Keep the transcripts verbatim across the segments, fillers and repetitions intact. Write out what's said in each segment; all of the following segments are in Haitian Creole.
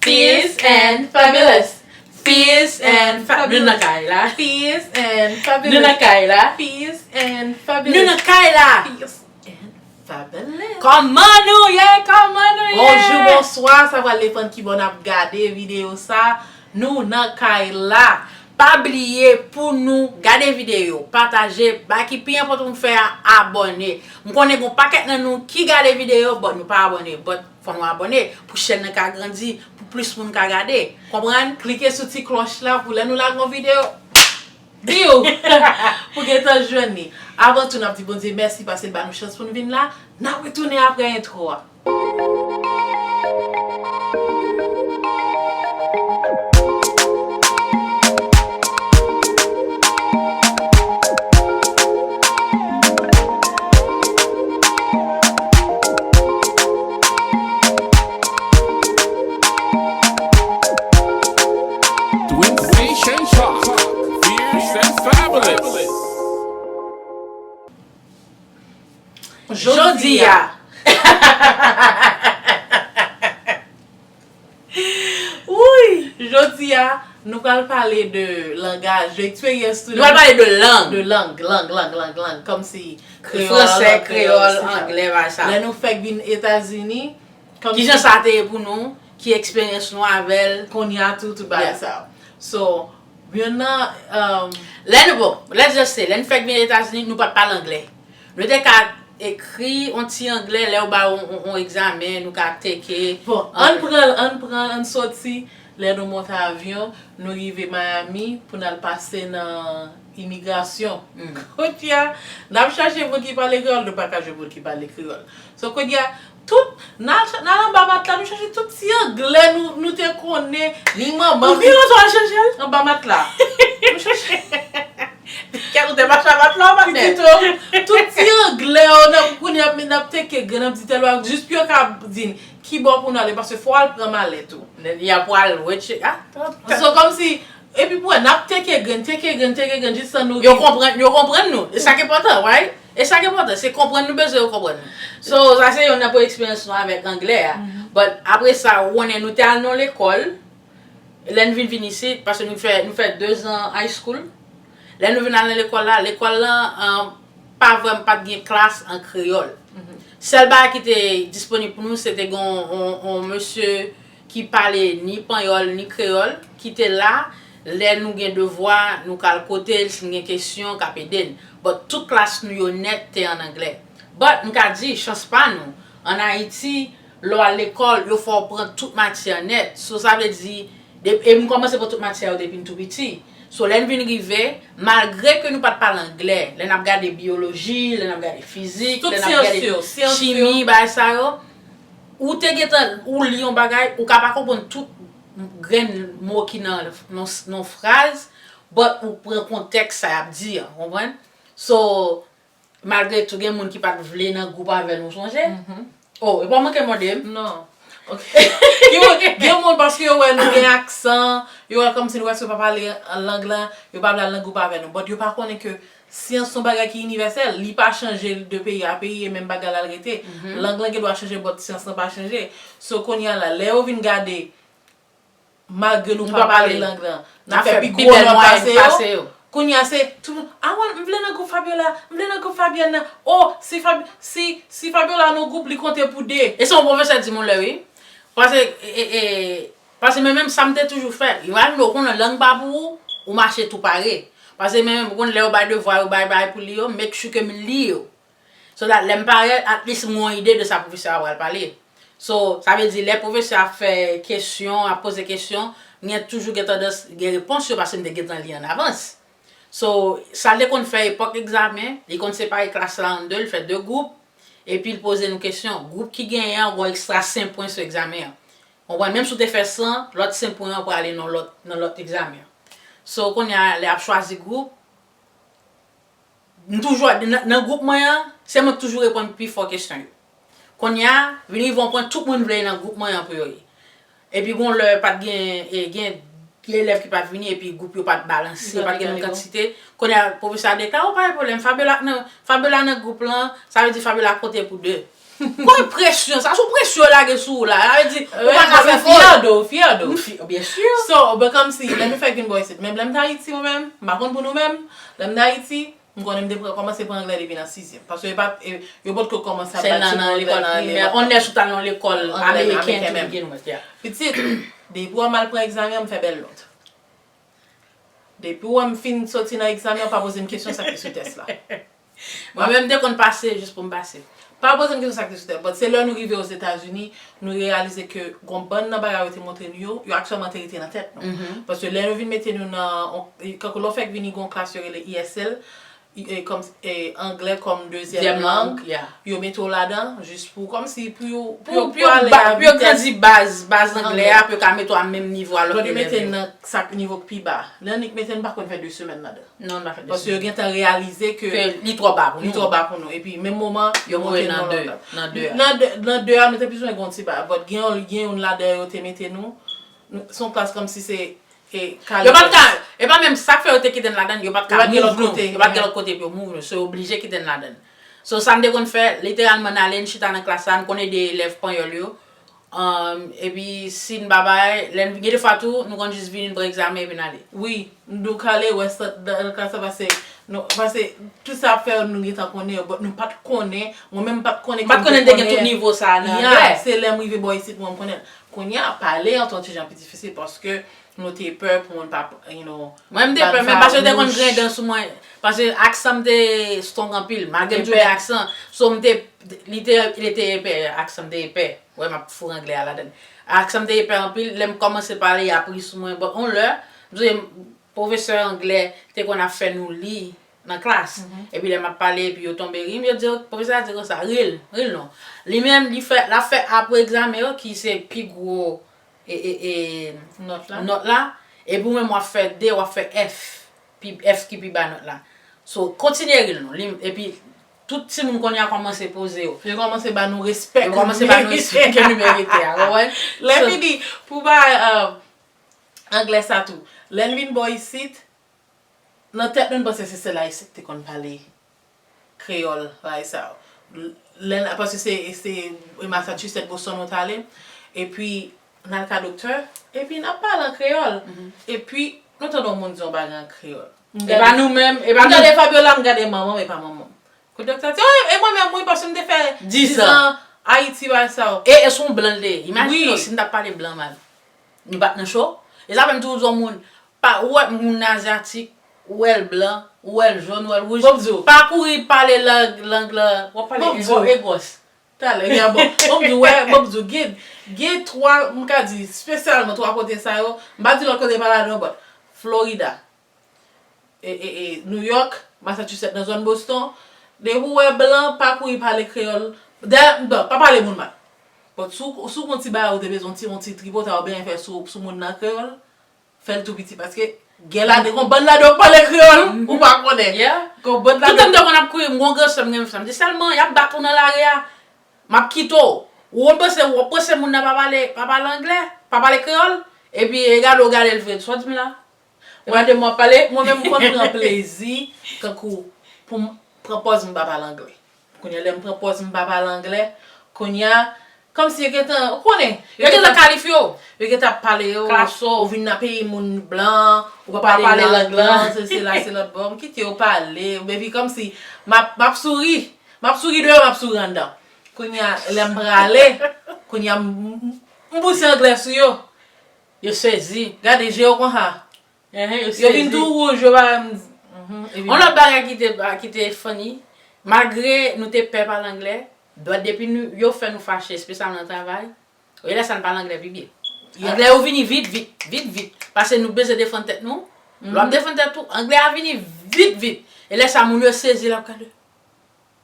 Fierce and fabulous. Fierce and fa- Nou nan kay la. Fierce and fabulous. Nou nan kay la. Fierce and fabulous. Nou nan kay la. Fierce and fabulous. Kòman nou ye? Kòman nou ye? Bonjou, bonswa. Sa pral depann ki bò n ap gade videyo sa. Nou nan kay la. Pa bliye pou nou gade videyo, pataje, bagay ki pi enpòtan pou nou fè a, abòne. M konnen gen yon pakèt nan nou ki gade videyo, but nou pa abòne. But fò nou abòne pou chèn nan ka grandi, pou plis moun ka gade. Konprann? Klike sou ti klòch la pou lè nou lage yon videyo, biw! Pou gentan jwenn li. Avan tou, n ap di Bondye mèsi paske l ba nou chans pou nou vin la. N ap retounen apre entwo a. Twin Station Talk, Fierce and Fabulous. Jodi a. Wouyy! Jodi a, nou pral pale de langaj, de eksperyans tou. Nou pral pale de lang. De lang, lang, lang, lang, lang. Kòmsi kreyòl, fransè, kreyòl, kreyòl, et cetera. Anglè, bagay sa. Lè nou fèk vin Etazini, kòmsi. Kijan sa te ye pou nou? Ki eksperyans nou avè l? Kounye a tou, tout bagay sa. Yeah. So, youn nan, um, lè nou, bon, let's just say, lè n fèk vin Etazini, nou pa t pale anglè. Nou te ka ekri yon ti anglè, lè yo ba yon, yon, yon egzamen, nou ka teke. Bon, ann pran, ann pran, ann soti, lè nou monte avyon, nou rive Miami pou n al pase nan imigrasyon. Mm. Kounye a, n ap chache moun ki pale kreyòl, nou pa ka jwenn moun ki pale kreyòl. So, kounye a, tout, n al, n al anba matla, nou chache tout ti anglè nou, nou te konnen, ni manman. Pou ki rezon al chache l? Anba matla. Nou chache. Kèt ou te mache a matla, patnè. Pito, tout ti anglè yo, n ap kounye a, n ap teke grenn, n ap di tèl bagay, jis pou yo ka di n ki bò pou n ale, paske fò w al pran malèt ou. N a pou al wetche, ah, tò, tò. So, kòmsi, epi pou wè, n ap teke grenn, teke grenn, teke grenn, jis tan nou. Yo konprann, yo konprann nou. E sa ki enpòtan, right? E sa ki enpòtan, se konprann nou bezwen yo konprann nou. So, sa se youn nan pou eksperyans nou avèk anglè a. Mhm. But apre sa, ou konnen nou te al nan lekòl, lè n vin vin isit, paske nou fè, nou fè dezan high school. Lè nou vin al nan lekòl la, lekòl lan, um, pa vrèman, pa t gen klas an kreyòl. Mhm. Sèl bagay ki te disponib pou nou, se te gen yon, yon, yon mesye ki pale ni panyòl, ni kreyòl, ki te la, lè nou gen devwa, nou ka al kote l, si n gen kesyon, k ap ede n. But tout klas nou yo nèt te an anglè. But, m ka di, chans pa nou, an Ayiti, lè w al lekòl, yo fè w pran tout matyè nèt. So, sa vle di, de-, e m kòmanse pran tout matyè yo depi m tou piti. So, lè n vin rive, malgre ke nou pa t pale anglè, lè n ap gade biyoloji, lè n ap gade fizik, lè n ap gade chimi, bagay sa yo, ou te gentan, ou li yon bagay, ou ka pa konprann tout grenn mo ki nan, nan, nan fraz, but ou pran kontèks sa y ap di an, konprann? So, malgre tou, gen moun ki pa t vle nan gwoup avè nou, sonje? Mhm. Oh, e pa manke mande m. Non. Ok. Gen moun, gen moun paske yo wè nou gen aksan, yo wè kòmsi nou prèske pa pale lang lan, yo pa vle al nan gwoup avè nou. But yo pa konnen ke syans se yon bagay ki inivèsèl, li pa chanje de peyi a peyi, e menm bagay la l rete. Mhm. Lang lan gen dwa chanje, but syans lan pa chanje. So, kounye a la, lè yo vin gade, malgre nou pa pale lang lan, n ap fè pi gwo nòt pase yo. Kounye a se, tout moun, "Ah, m vle nan gwoup Fabiola, m vle nan gwoup Fabienne nan. Oh, si Fab-, si, si Fabiola nan gwoup, li konte pou de." E se yon pwofesè di moun lè, wi. Paske, e, e, e, paske mwen menm, sa m te toujou fè. Imajine w konnen lang pa pou ou, ou mache tou pare. Paske mwen menm, ou konn lè yo bay devwa, yo bay bagay pou li yo, make sure ke m li yo. So that lè m parèt, at least m gen yon ide de sa pwofesè a pral pale. So, sa vle di, lè pwofesè a ap fè kesyon, ap poze kesyon, m gen toujou gen tandans gen repons yo paske m te gentan li an avans. So, sa l te konn fè epòk egzamen, li konn separe klas la an de, l fè de gwoup, epi l poze nou kesyon. Gwoup ki genyen an, gon ekstra senk pwen sou egzamen an. Konprann? Menm si w te fè san, lòt senk pwen an prale nan lòt, nan lòt egzamen an. So, kounye a, lè ap chwazi gwoup, m toujou, nan, nan gwoup mwen an, se mwen k toujou reponn pi fò kesyon yo. Kounye a, vin rive yon pwen, tout moun vle nan gwoup mwen an pou yo ye. Epi gon lè, pa t gen, e, gen elèv ki pa t vini, epi gwoup yo pa t balanse, pa t gen menm kantite. Kounye a, pwofesè a deklare, "Oh, pa gen pwoblèm, Fabiola nan, Fabiola nan gwoup lan, sa vle di Fabiola konte pou de." Kòm presyon, sa sou presyon yo lage sou ou la. Sa vle di, ou pa ka fè fòl. Ou fyè de, ou fyè de. M fy-, byen si. So, ben, kòmsi, lè nou fèk vin bò isit. Men lè m t Ayiti, mwen menm, m pa konn pou nou menm, lè m t Ayiti, m konnen m te pran, kòmanse pran anglè depi nan sizyèm. Paske yo pa, e, yo potko kòmanse ap bay timoun anglè nan lekòl primè. On nè sou ta nan lekòl ameriken, tou gen nou mèt, yeah. Pitit, depi w wè m al pran egzamen an, m fè bèl nòt. Depi w wè m fin soti nan egzamen an, pa poze m kesyon sa ki sou tès la. Mwen menm, m te konn pase jis pou m pase. Pa poze m kesyon sa ki sou tès. But se lè nou rive Ozetazini, nou reyalize ke gon bann nan bagay yo te montre nou yo, yo aktyèlman te rete nan tèt nou. Paske lè yo vin mete nou nan, kankou lè w fèk vini gon klas yo rele E S L, e, kòm, e, anglè kòm dezyèm lang, yo mete w ladan, jis pou, kòmsi pou yo, pou yo, pou yo grandi baz, baz anglè a, pou yo ka mete w a menm nivo a lòt elèv yo. Yo mete n nan sa k nivo k pi ba. Lè yo nik mete n, m pa konn fè de semèn ladan. Non, n pa fè de semèn. Paske yo gentan reyalize ke li twò ba pou nou. Li twò ba pou nou. Epi menm moman, yo voye n nan de, nan de a. Nan de, nan de a, nou te plis ou mwen gon ti ba. But gen yon, gen youn ladan yo te mete nou. Se yon klas kòmsi se e, yo pa t ka, e pa menm sa k fè yo te kite n ladan, yo pa t ka move nou. Yo pa t gen lòt kote pou yo move nou. So, yo oblije kite n ladan. So, sa n te konn fè, literalman, n ale, n chita nan klas la, n konn ede elèv panyòl yo. Um, epi, si n pa bay, lè n, gen defwa tou, nou konn jis vini, n pran egzamen, epi n ale. Wi, nou ka ale, wè, sa, nan, nan klas la, pase, nou, pase, tout sa ap fè yo, nou gentan konnen yo, but nou pa t konnen, mwen menm, m pa t konnen ke m te konnen. M pa t konnen m te gen tout nivo sa a nan anglè. Se lè m rive bò isit, mwen, m konnen. Kounye a, pale an, t on ti jan pi difisil, paske nou te pè pou moun pa, you know, mwen, m te pè, men paske yo te konn griyen dan sou mwen, paske aksan m te strong anpil, malgre m toujou gen aksan, so m te, li te, li te epè, aksan m te epè, wè, m ap foure anglè a ladan l. Aksan m te epè anpil, lè m kòmanse pale, y ap ri sou mwen, but on lè, m sonje pwofesè anglè te konn ap fè nou li nan klas, epi lè m ap pale, epi yo tonbe ri m, yo di, pwofesè a di konsa, ri l, ri l non. Li menm, li fè, l ap fè apre egzamen yo, ki se pi gwo e, e, e, nòt la. Nòt la, epi ou menm w ap fè de, w ap fè F, pi, F ki pi ba nòt la. So, kontinye ri l non. Li, epi, tout timoun kounye a kòmanse poze yo. Yo kòmanse ba nou respè. Yo kòmanse ba nou respè ke nou merite a, ou konprann? Lè fini, pou bay, euh, anglè sa tou. Lè n vin bò isit, nan tèt nou, n panse se sèl Ayisyen ki te konn pale kreyòl, bagay sa yo. Lè n, paske se, se Massachusetts, Boston nou t ale. Epi, n al ka doktè, epi n ap pale an kreyòl. Epi, nou tande yon moun di yon bagay an kreyòl. E pa nou menm, e pa nou. M gade Fabiola, m gade manman m, e pa manman m. Kote doktè a di, oh, e mwen menm, wi, paske m te fè diz an Ayiti, bagay sa yo. E, e se yon blan l te ye. Imajine w, si m t ap pale blan mal. Nou pa t nan cho. E sa fè m toujou di yon moun, pa, ou wè moun azyatik, ou wè l blan, ou wè l jòn, ou wè l wouj. Bon, m di w. Pa kouri pale lang, lang lan. W ap pale egò-, egòs. Talè, gen bon. Bon, m di w, wè, bon, m di w, gen, gen twa, m ka di, espesyalman twa kote sa yo. M pa di lòt kote pa ladan, but Florida, e, e, e, New York, Massachusetts, nan zòn Boston, depi w wè blan, pa kouri pale kreyòl. Dayè, bon, pa pale moun mal. But si w, si w gon ti bagay ou te bezwen, ti, yon ti tripotay ou bezwen fè sou, sou moun nan kreyòl, fè l tou piti, paske gen ladan, gon bann ladan yo pale kreyòl, ou pa konnen. Yeah. Gon bann ladan. Toutan m te konn ap kouri, m gon gran sè m gen, m di sèlman, y ap bat ou nan lari a. M ap kite w. Ou konn panse, w ap panse moun nan pa pale, pa pale anglè, pa pale kreyòl, epi e gade w gade l vre. Sa w di m la? E pa de mwen ap pale? Mwen menm, m konn pran plezi, kankou, pou m pran pòz m pa pale anglè. Kounye a, lè m pran pòz m pa pale anglè, kounye a, kòmsi yo gentan, ou konnen, yo gentan kalifye w. Yo gentan ap pale yo, ou vin nan peyi moun blan, ou pa pale lang lan, se, se la, se lòt bò. M kite yo pale, epi kòmsi, m ap, m ap souri. M ap souri deyò, m ap souri anndan. Kounye a, lè m prale, kounye a, m, m, m bouse anglè sou yo. Yo sezi. Gade je yo konsa. Yo vin tou wouj, yo pa, mhm, epi yon lòt bagay ki te, ki te funny, malgre nou te pè pale anglè, but depi nou, yo fè nou fache, espesyalman nan travay, e lè sa n pale anglè pi byen. Yeah. Anglè yo vini vit, vit, vit, vit. Paske nou bezwen defann tèt nou. Lè w ap defann tèt ou, anglè a vini vit, vit. E lè sa, moun yo sezi, l ap gade.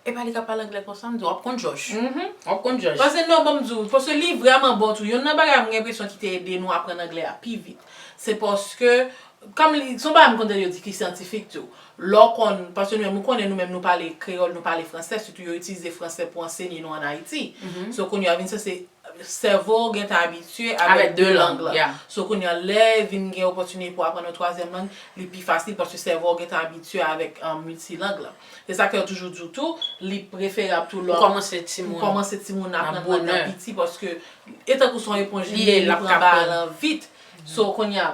E pa li k ap pale anglè konsa, m di, w ap konn jòj. Mhm. W ap konn jòj. Paske non, ban m di w, paske li vrèman bon tou. Youn nan bagay m gen enpresyon ki te ede nou aprann anglè a pi vit, se paske Kòm li, se yon bagay m konn tande yo di ki syantifik tou. Lè w konn, paske nou menm, nou konnen nou menm, nou pale kreyòl, nou pale fransè, sitou yo itilize fransè pou ansenye nou ann Ayiti. So, kounye a vin sanse sèvo w gentan abitye avèk de lang la. So, kounye a, lè vin gen opòtinite pou aprann yon twazyèm lang, li pi fasil paske sèvo w gentan abitye avèk, um, miltilang la. Se sa ke yo toujou di w tou, li preferab tou lè w kòmanse timoun, kòmanse timoun aprann lang nan piti paske e tankou se yon eponj li ye, li pran bagay lan vit. So, kounye a,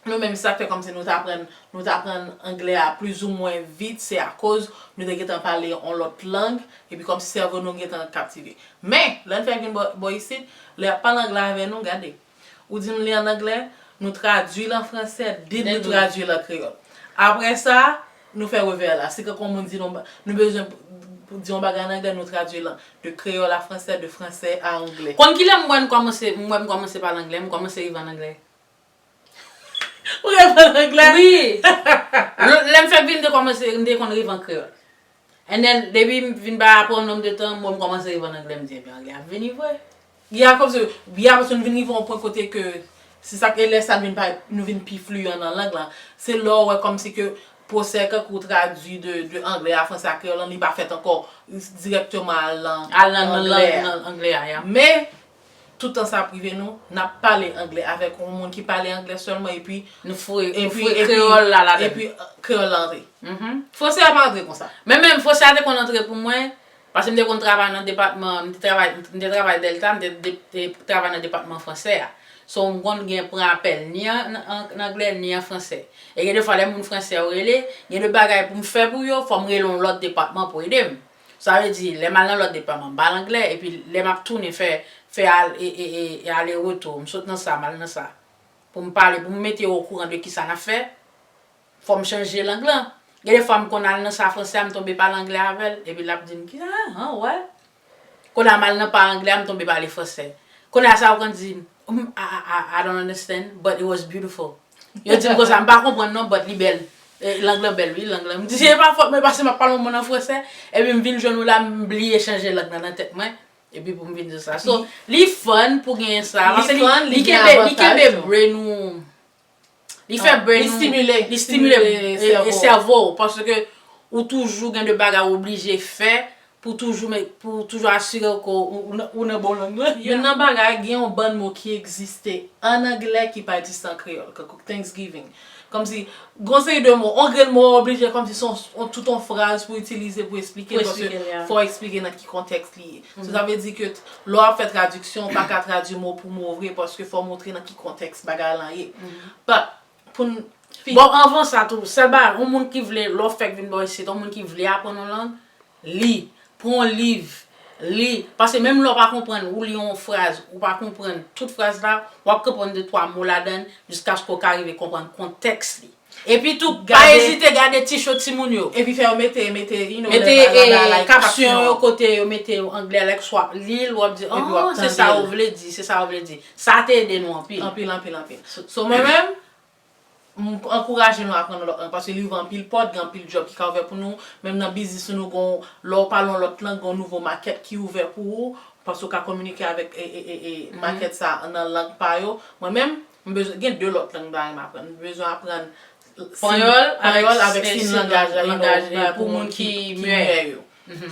nou menm, sa k fè kòmsi nou t aprann, nou t aprann anglè a plizoumwen vit, se akoz nou te gentan pale yon lòt lang, epi kòmsi sèvo nou gentan kaptive. Men, lè n fèk vin bò, bò isit, lè y ap pale anglè avè nou, gade. Ou di m li an anglè, nou tradui l an fransè, then nou tradui l an kreyòl. Apre sa, nou fè revè la. Se kankou yon moun di nou, nou bezwen pou di yon bagay an anglè, nou tradui l de kreyòl a fransè, de fransè a anglè. Konn kilè m wè m kòmanse, m wè m kòmanse pale anglè, m kòmanse rive an anglè. Ou reponn anglè? Wi. Lè, lè m fèk vin, m te kòmanse, m te konn rive an kreyòl. And then, depi m vin bay apre yon nonm de tan, mwen m kòmanse rive an anglè, m di, ebyen, anglè ap vini vre. Ya, kòmsi, ya, paske nou vin rive yon pwen kote ke, se sa k, e lè sa nou vin pa, nou vin pi fliyan nan lang lan. Se lè w wè kòmsi ke pwosè ke ou tradui de, de anglè a fransè a kreyòl lan, li pa fèt ankò dirèkteman al nan, al nan, nan anglè a. Nan anglè a, ya. Men, tout tan sa ap rive nou, n ap pale anglè avèk yon moun ki pale anglè sèlman, epi nou foure, nou foure kreyòl la ladan. Epi, euh, kreyòl la antre. Fransè a pa antre konsa. Men menm fransè a te konn antre pou mwen, paske m te konn travay nan depatman, m te travay, m te travay Delta, m te, te, te travay nan depatman fransè a. So, m konn gen pran apèl ni an, an, an anglè, ni an fransè. E gen de fwa, lè moun fransè yo rele, gen de bagay pou m fè pou yo, fò m rele yon lòt depatman pou ede m. Sa vle di, lè m al nan lòt depatman, m pale anglè, epi lè m ap tounen fè, fè al, e, e, e, e ale retou, m sot nan sa, m al nan sa. Pou m pale, pou m mete yo okouran de kisa n ap fè, fò m chanje lang lan. Gen de fwa m konn al nan sa fransè a, m tonbe pale anglè avè l, epi l ap di m, "Ki sa? An, wè." Kounye a m al nan pa anglè a, m tonbe pale fransè. Kounye a sa yo konn di, "Mm, I, I, I, I don't understand, but it was beautiful." Yo di m konsa, "M pa konprann non, but li bèl." E, lang lan bèl, wi, lang lan. M di, "Se pa fòt mwen, paske m ap pale yon moun an fransè, epi m vin jwenn ou la, m bliye chanje lang nan nan tèt mwen, epi pou m vin di sa." So, li fun pou genyen sa, paske li, li kenbe, li kenbe brain ou. Li fè brain ou, li stimile, li stimile, e, e sèvo w, paske ou toujou gen de bagay ou oblije fè pou toujou, pou toujou asire w ke ou, ou nan, ou nan bon lang lan. Youn nan bagay, gen yon bann mo ki egziste an anglè ki pa egziste an kreyòl, kankou Thanksgiving. Kòmsi, gon seri de mo, yon grenn mo oblije, kòmsi se yon, yon, tout yon fraz pou itilize, pou eksplike, paske fò w eksplike nan ki kontèks li ye. So, sa vle di ke lè w ap fè tradiksyon, ou pa ka tradui mo pou mo vre, paske fò w montre nan ki kontèks bagay lan ye. But, pou n fini. Bon, anvan sa tou, sèl bagay, yon moun ki vle, lè w fèk vin bò isit, yon moun ki vle aprann yon lang, li, pran yon liv, li. Paske menm lè w pa konprann, ou li yon fraz, ou pa konprann tout fraz la, w ap konprann de twa mo ladan l, jiskaske w ka rive konprann kontèks li. Epi tou, pa ezite gade ti show timoun yo. Epi fè yo mete, mete, you know, mete, e, kapsyon yo kote yo mete yo anglè, like, swa li l, w ap di, "Oh, se sa yo vle di, se sa yo vle di." Sa te ede nou anpil. Anpil, anpil, anpil. So, mwen menm, m ankouraje nou aprann lòt lang, paske li ouvè anpil pòt, gen anpil djòb ki ka ouvè pou nou. Menm nan biznis nou, gon, lè w pale yon lòt lang, gon nouvo makèt ki ouvè pou ou, paske w ka kominike avèk, e, e, e, e, makèt sa nan lang pa yo. Mwen menm, m bezwen, gen de lòt lang m ta renmen aprann. M bezwen aprann Panyòl avèk, panyòl avèk, e, sin langaj la, you know, langaj li pou moun ki, ki mè yo.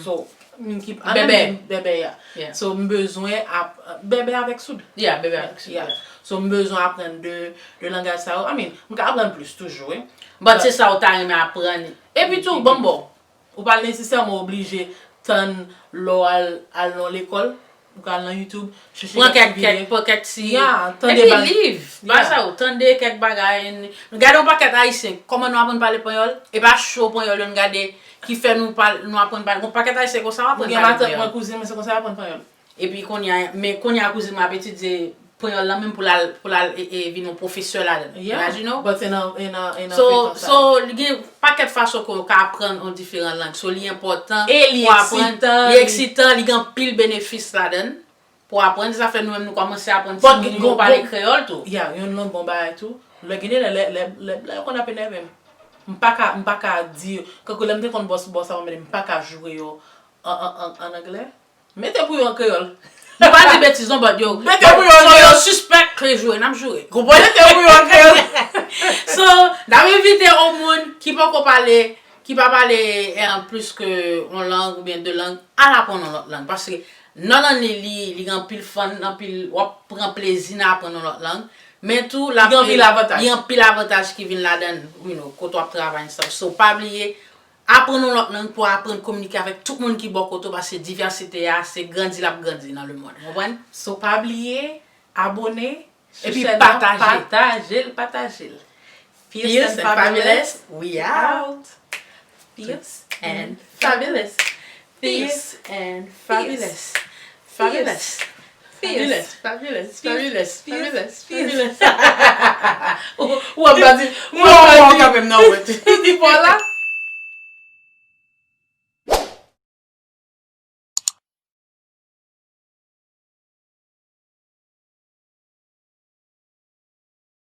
So, moun ki, bèbè. Bèbè, ya. So, m bezwen ap, bèbè avèk soud. Ya, bèbè avèk soud, ya. So, m bezwen aprann de, de langaj sa yo. I mean, m ka aprann plis toujou, wi. But se sa ou ta renmen aprann. Epi tou, bon, bon. Ou pa nesesèman oblije tann lè w al, al nan lekòl, ou ka al nan YouTube, chèche kèk ti videyo. Pran kèk, kèk, pran kèk ti, ya, tande bagay. Epi liv, bagay sa yo, tande kèk bagay. Gade yon pakèt Ayisyen, kòman nou aprann pale panyòl? E pa show panyòl yo n gade ki fè nou pale, nou aprann pale. Gon pakèt Ayisyen konsa w aprann pale panyòl. Ou gen matant mwen, kouzin mwen, se konsa y aprann panyòl. Epi kounye a, men kounye a kouzin mwen ap etidye panyòl lan menm pou l al, pou l al, e, e, vin yon pwofesè ladan. Imagine w. But in a, in a, in a so, so, li gen pakèt fason ke w ka aprann yon diferan lang. So, li enpòtan pou aprann. Li eksitan, li eksitan, li gen anpil benefis ladan l. Pou aprann, se sa fè nou menm nou kòmanse aprann timoun yo pale kreyòl tou. Ya, yon lòt bon bagay tou. Lè gen de lè, lè, lè, lè, lè yo konn ap enève m. M pa ka, m pa ka di, kankou lè m te konn bò sou bò sa, mwen menm, m pa ka joure yo an, an, an, an anglè. Mete pou yo an kreyòl. Nou pa di betiz non, but yo, mete pou yo an kreyòl. So yo sispèk ke joure, n ap joure. Konprann? Mete pou yo an kreyòl. So, n ap envite yon moun ki poko pale, ki pa pale eh, plis ke yon lang oubyen de lang, al aprann yon lòt lang. Paske nan lang li, li, li gen anpil fun, anpil, w ap pran plezi nan aprann yon lòt lang. Men tou, l ap Li gen anpil avantaj. Li gen anpil avantaj ki vin ladan, you know, kote w ap travay and stuff. So, pa bliye, aprann yon lòt lang pou aprann kominike avèk tout moun ki bò kote w, paske divèsite a, se grandi l ap grandi nan lemonn. Ou konprann? So, pa bliye, abone, epi pataje. Pataje l, pataje l. Fierce and fabulous, we out. Fierce and fabulous. Fierce and fabulous. Fabulous. Fabulous, fabulous, fabulous, fabulous, fabulous. Ou ap di, ou ap di kanmenm nan wèt. Ou di pa la.